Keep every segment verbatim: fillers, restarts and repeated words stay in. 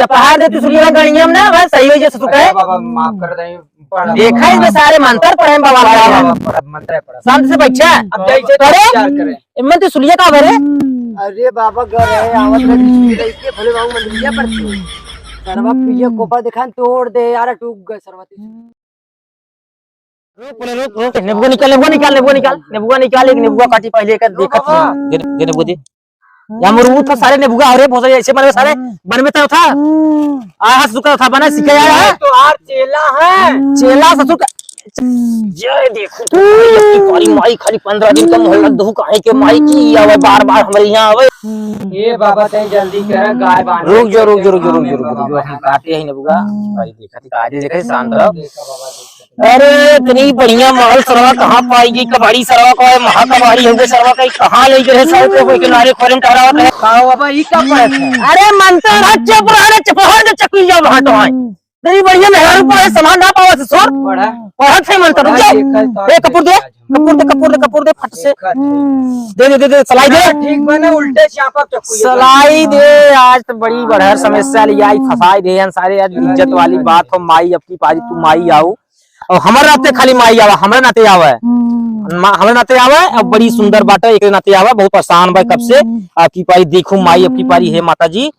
चपहार दे त्रिशूलिया गणियम ना, बस सही हो जे सुतुका है। अरे बाबा, माफ कर दे, पढ़ा देखा है बाबा। इसमें सारे मंत्र पढ़े हैं बाबा पढ़ा का। बाबा, पढ़ा, मंत्र पढ़ा। शांत से बैठा। अब जैसे तो अरे, विचार करें। इमन त्रिशूलिया का बरे? अरे बाबा, घर है, आवत है, त्रिशूल लेके भोले बाबू मंदिरिया पर से। सरवा पिया कोपा दिखान तोड़ दे यार, टूक गए सरवा। रुक, पहले रुक, रुक। नेबुआ निकाल, नेबुआ निकाल, नेबुआ निकाल, नेबुआ निकाल, एक नेबुआ काटी पहले, एक देखत बाबा। ही। दे, दे नेबुआ दे। या मुर्गू था सारे नेबुआ, अरे भोसड़ी ऐसे बनवे सारे, बनवे तो था। आ हाथ सुखा था, बना सीखे आया है। तो आर चेला है। चेला ससुर का। जय देखो तो भाई, अब की पारी माई खाली पन्द्रह दिन का मोहलत दहू, काहे के माई की आवे, बार बार हमरे यहाँ आवे। ए बाबा, तै जल्दी कर, गाय बांध। रुक जो, रुक जो, रुक जो, रुक जो, रुक जो, रुक जो, हम काटे ही नेबुआ। भाई देखा थी, काटे देखा थी, शांत रहो। अरे, इतनी बढ़िया माल सरवा कहाँ पाई गई? कबाड़ी सरवा को है, महा कबाड़ी हो गए सरवा का, कहाँ ले गए सरवा को? कोई किनारे खोरे में टहरावत है। का हो बाबा, ई का पड़त है? अरे, मंत्र है, चुप रह रे, चुप रह रे, चकुइया वहाँ तो है। इतनी बढ़िया मेहरारू को है, सामान ना पावा से सोर। पढ़ा। पढ़त है मंत्र, रुक जाओ। देखा तो ए, कपूर दे, कपूर दे, कपूर दे, कपूर दे, फट से। देखा तो। दे, दे, दे, दे, सलाई दे। ठीक बा ना, उल्टे चापा चकुइया। सलाई दे, आज तो बड़ी बढ़िया समस्या ले आई, फंसाई दे, हम सारे आज इज्जत वाली बात हो, माई अब की पारी तू माई आओ। और हमरे नाते खाली माई आवा, हमरे नाते आवा। हम्म। मा-, हमरे नाते आवा, अब बड़ी सुंदर बाटे, एकरे नाते आवा, बहुत परेशान बा कब से। हम्म। अब की पारी देखो माई, अब की पारी, हे माता जी।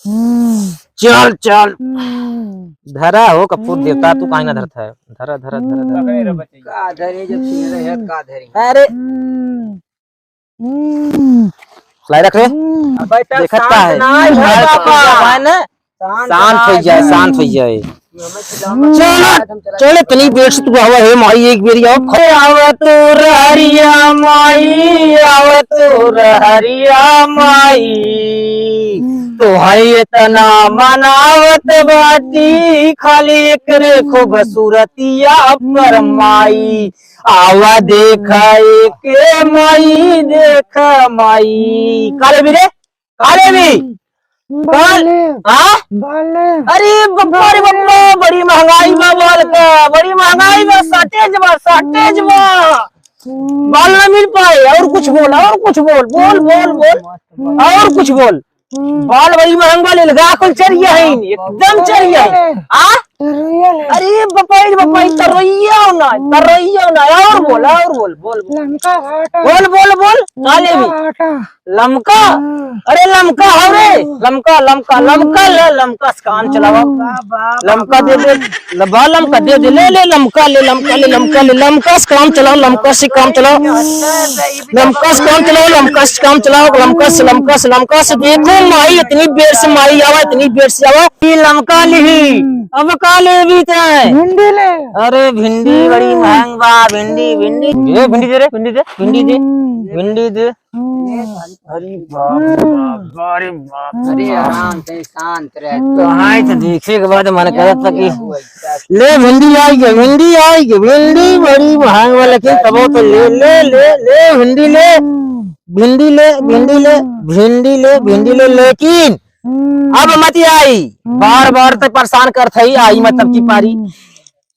हम्म। चल, चल। हम्म। धरा हो कपूर देवता, तू काहे ना धरत है? धरा, धरा, धरा, धरा। हम्म। का धरी जब छीन रहे हैं, का धरी? अरे। हम्म। हम्म। लाई रख रे। हम्म। अबे तब देखत का शांत है? ना है शांत बाबा। हो जाए ना। शांत शांत ना हो जाए, है। शांत हो जाए। हमें खिलाओ मत, चलो, आज हम चला चलो, इतनी देर से तू आवा है माई, एक बेरी आओ। आवा तो रहरिया माई, आवा तो रहरिया माई, तोहरे इतना मनावत बाटी, खाली एकरे खूबसूरतिया पर माई। आवा देखा एके माई, देखा माई। का लेबी रे? का लेबी? बाल। बाल। हाँ? बाल। अरे बप्पा रे बप्पा, बड़ी महंगाई बा बाल का, बड़ी महंगाई बा, shortage बा, shortage बा। बाल ना मिल पाए, और कुछ बोल, और कुछ बोल, बोल, बोल, बोल, और कुछ बोल। बाल बड़ी महंग बा, लेलगा कुल चरिया है, एकदम चरिया है। आ? तरोइया ले। अरे बपाई रे बपाई, तरोइया ना, तरोइया ना, और बोल, और बोल, बोल, बोल। लमका भाटा। बोल, बोल, बोल, का लेबी? लमका भाटा। लमका? हाँ। अरे लमका हो रे, लमका, लमका, लमका ले, लमका से काम चलावा। हाँ। लमका दे दे, लबा लमका दे दे, ले, ले, लमका ले, लमका ले, लमका ले, लमका से काम चलाओ, लमका से काम चलाओ। लमका से काम चलाओ, लमका से काम चलाओ, लमका से, लमका से, लमका से। देखो माई, इतनी बेर से माई आवा, इतनी बेर से आवा। ई लमका लिही, अब का लेबी तै? भिंडी ले। अरे भिंडी बड़ी महंग बा, भिंडी, भिंडी। ए, भिंडी दे रे, भिंडी दे, भिंडी दे, भिंडी दे। अरे बाप रे बाप, अरे बाप रे अरे बाप। आराम से शांत रह। तो हाँ, तो देखे के बाद मन करत था कि ले भिंडी आई गे, भिंडी आई गे, भिंडी बड़ी महंग बा, लेकिन तबो तो ले, ले, ले, ले भिंडी ले, भिंडी ले, भिंडी ले, भिंडी ले, भिंडी ले, लेकिन अब मत आई, बार बार तो परेशान करत है, आई मत अब की पारी।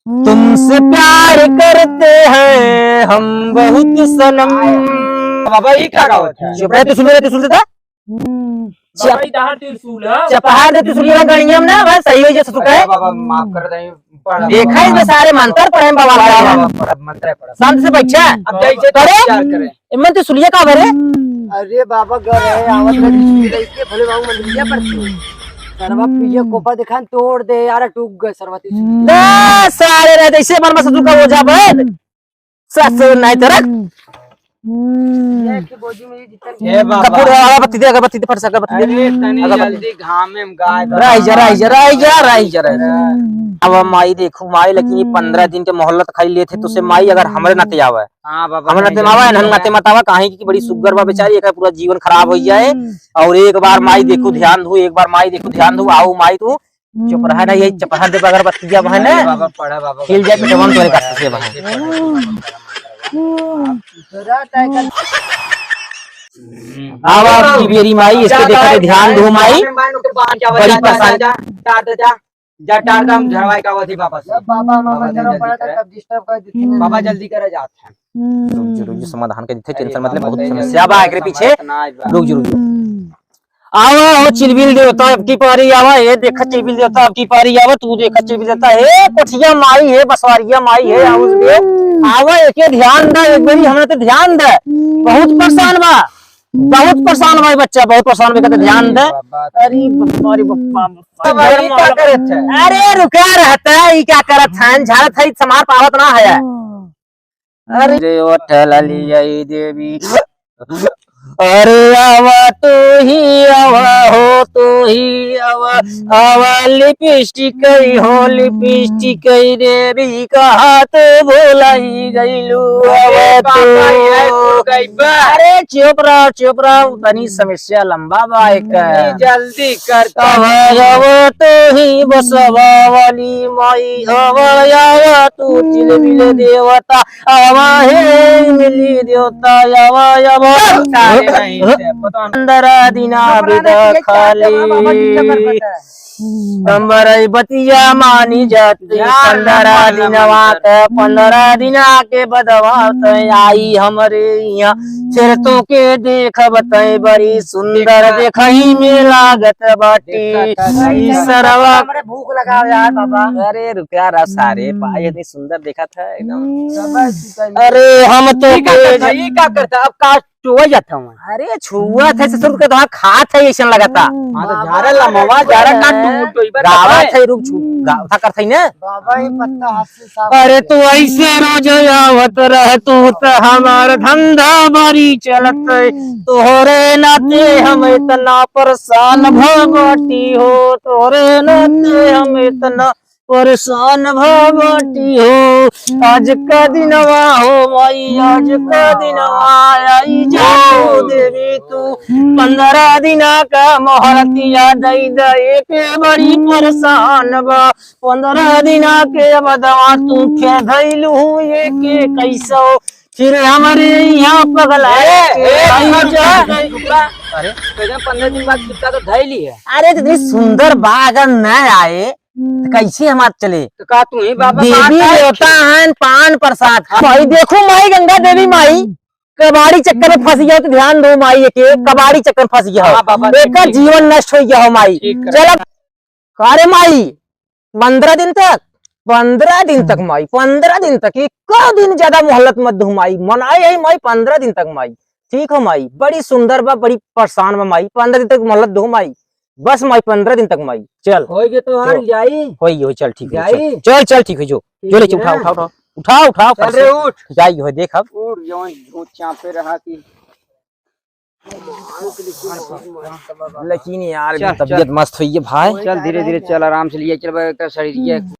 तुमसे प्यार करते हैं हम बहुत सनम। बाबा, ई का गावत है? चुप रह, तू सुन ले, तू सुन ले, तो। हम्म। बाबा, ई तहार त्रिशूल है। चपहार दे त्रिशूल वाला गणियम ना, बस सही हो जे सुतुका है। बाबा, माफ कर दे, पढ़ा देखा है, बाबा। इसमें सारे मंत्र पढ़े हैं बाबा पढ़ा, का। बाबा, पढ़ा, मंत्र पढ़ा। शांत से बैठा। अब जैसे करे? विचार करें। इमन त्रिशूलिया का बरे? अरे बाबा, घर है, आवत है, त्रिशूल लेके भोले बाबू मंदिरिया पर से। सरवा पिया कोपा दिखान तोड़ दे यार, टूक गए सरवा त्रिशूल। ना, सारे रह, जैसे मन में ससुर का ओझा बन। ससुर नहीं तो रख। हम्म। ये कि बोझी में ये जितन हे बाबा। कपूर है, अगरबत्ती दे, अगरबत्ती दे, फट से अगरबत्ती दे। अरे, तनी अगरबत्ती। जल्दी घाम में हम गाय राई जा, राई जा, राई जा, राई जा, राई जा। अब माई देखू, माई, लेकिन ये पन्द्रह दिन के मोहलत खाई लेते, तो से माई अगर हमरे नाते आवे, हाँ बाबा, हमरे नाते आवे, हम नाते मत आवे, काहे कि बड़ी सुग्गर बा बेचारी, एकर पूरा जीवन खराब हो जाए। और एक बार माई देखू, ध्यान दू, एक बार माई देखू, ध्यान दू, आओ माई तू। चुप रहा ना, यही चपहार दे अगरबत्तिया बहन है। बाबा, पढ़ा बाबा। हिल जाए पिटवन तोरे का से बहन। अब आपकी बेरी माई, इसके देखा थे, ध्यान दो माई। बड़ी पसंद। जा, जा, जा, जा, जा, टार दम झरवाई का वही वापस। बाबा, बाबा, बाबा, जरा जल्दी बड़ा करे। तब disturb कर देते हैं। बाबा, जल्दी करे जात है। रुक जो, रुक जो, समाधान कर देते, tension मत ले, बहुत समस्या बा एकरे पीछे। रुक जो, रुक जो। आवा हो चिलबिल देवता, अब की पारी आवा, हे देखा चिलबिल देवता, अब की पारी आवा, तू देखा चिलबिल देवता, हे कोठिया माई, हे बसवारिया माई, हे आउस देव, आवा, एके ध्यान दा, एक बेरी हमरे ते ध्यान दा, बहुत परेशान बा, बहुत परेशान बा बच्चा, बहुत परेशान बा, एके ध्यान दा। अरे बाबा, अरे बाबा, बाबा, बाबा, बाबा, ई का करत है? अरे रुका रहता है, ई का करत है, झाड़त है, समार पावत ना है। अरे ओठ लाली आई देवी, अरे आवा तू ही आवा हो, तू ही आवा, आवा लिपस्टिक ही हो, लिपस्टिक ही देवी, कहाँ तू भुलाई गईलू, आवा तू। अरे चुप रह, चुप रह, तनी समस्या लंबा बा एक। जल्दी कर। आवा, आवा तू ही बसवा वाली माई, आवा, आवा तू चिलबिल देवता, आवा हे मिली देवता, आवा, आवा। सारे नहीं थे, पता नहीं। पंद्रह दिना बिदा खाली। हमरे बतिया मानी जाती, पंद्रह दिनवा के, पंद्रह दिना के बदवा ते आई हमरे यहाँ, फिर तोके देखब ते बड़ी सुंदर देखही में लागत बाटी। ई सरवा। हमरे भूख लगाओ यार बाबा। अरे रुका रहा सारे, पाए इतनी सुंदर देखा था एकदम। अरे हम तो ई का करता, ई का करता? अब का छुआ जाता हूँ। अरे छुआ थे ससुर के तो खात है, ऐसा लगाता। हाँ, तो झारे लमवा, झारे का टूट, टूट, टूट, गावा थे, रुक छु, गावा था करता ही ना। बाबा, ये पत्ता हाथ से साफ अरे तू ऐसे रोज आवत रह, तू तो हमार धंधा बड़ी चलत है। तोहरे नाते हम इतना परेशान भगवती हो, तोहरे नाते हम इतना परेशान भगवती हो। आज का दिनवा हो माई, आज का दिनवा आई जाओ देवी तू। पंद्रह दिना का मोहलतिया दई दे के बड़ी परेशान बा। पंद्रह दिना के बदवा तू के धैलू एक कैसो, फिर हमरे यहाँ पगला ए, के ए, आई रुका, जा। रुका, रुका। अरे, तो जब पंद्रह दिन बाद कुत्ता तो धैली है। अरे, तो इतनी सुंदर बा, अगर न आए, तो कैसे हमार चले? तो का तू ही बाबा देवी बात है? देवता हन, पान प्रसाद। हाँ। भाई देखो, माई गंगा देवी माई, कबाड़ी चक्कर में फंस गया हो तो ध्यान दो माई, एक, एक कबाड़ी चक्कर में फंस गया हो। हाँ, बाबा, एकर ठीक। जीवन नष्ट हो गया हो माई। ठीक कर। चल अब का रे माई, पंद्रह दिन तक, पंद्रह दिन तक माई, पंद्रह दिन तक, इक्का दिन ज्यादा मोहलत मत दहु माई, मनाए है माई, पंद्रह दिन तक माई, ठीक हो माई, बड़ी सुंदर बा, बड़ी परेशान बा माई, पंद्रह दिन तक मोहलत दहु माई, बस माई, पंद्रह दिन तक माई, चल। होई गे तो हार चल। जाई। होई गे, होई, चल, ठीक है, जाई। चल, चल, चल, ठीक है, जो, ठीक जो ले, है उठा, ना? उठा, उठा, उठा, उठा, चल फर्श रे, उठ। जाई, हो, देख अब। उठ, जवन झूठ चापे रहा कि लेकिन यार, चल, तबीयत चल। मस्त हुई है भाई। चल, धीरे धीरे चल, आराम से लिए चल, भाई, एकर शरीर के।